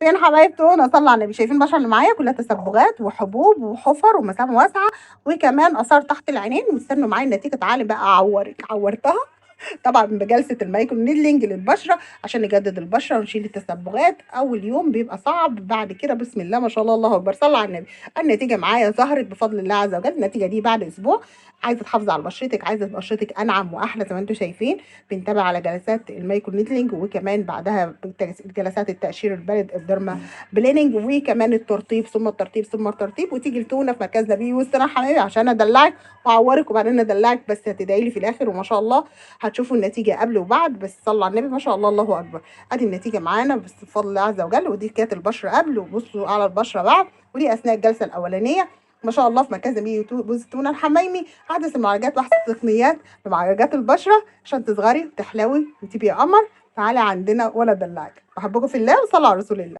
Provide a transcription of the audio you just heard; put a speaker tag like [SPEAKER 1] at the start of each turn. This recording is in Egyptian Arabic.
[SPEAKER 1] فين حبايب تونه؟ صلى على النبي. شايفين البشرة اللي معايا كلها تسبغات وحبوب وحفر ومسام واسعة وكمان اثار تحت العينين. واستنوا معايا النتيجة. تعالي بقى اعورك، عورتها طبعا بجلسة المايكرو نيدلينج للبشره عشان نجدد البشرة ونشيل التسبغات. اول يوم بيبقى صعب، بعد كده بسم الله ما شاء الله الله اكبر، صلى على النبي. النتيجة معايا ظهرت بفضل الله عز وجل. النتيجة دي بعد اسبوع. عايزه تحافظي على بشرتك، عايزه بشرتك انعم واحلى زي ما انتم شايفين. بنتابع على جلسات المايكرو نيدلينج، وكمان بعدها جلسات التقشير البارد الديرما بليننج، وكمان الترطيب ثم الترطيب ثم الترطيب. وتيجي لتونه في مركزنا بيه وسطنا حبايبي عشان ادلعك واعورك وبعدين ادلعك، بس هتدعي لي في الاخر. وما شاء الله هتشوفوا النتيجة قبل وبعد. بس صلوا على النبي، ما شاء الله الله اكبر. ادي النتيجة معانا بس بفضل الله عز وجل. ودي كانت البشرة قبل، وبصوا على البشرة بعد، ودي اثناء الجلسة الاولانية. ما شاء الله في مركز بوز تونه الحمايمي، احدث المعالجات واحسن التقنيات لمعالجات البشرة عشان تصغري وتحلوي وتبقي قمر. تعالي عندنا ولا دلعك. بحبكم في الله وصلوا على رسول الله.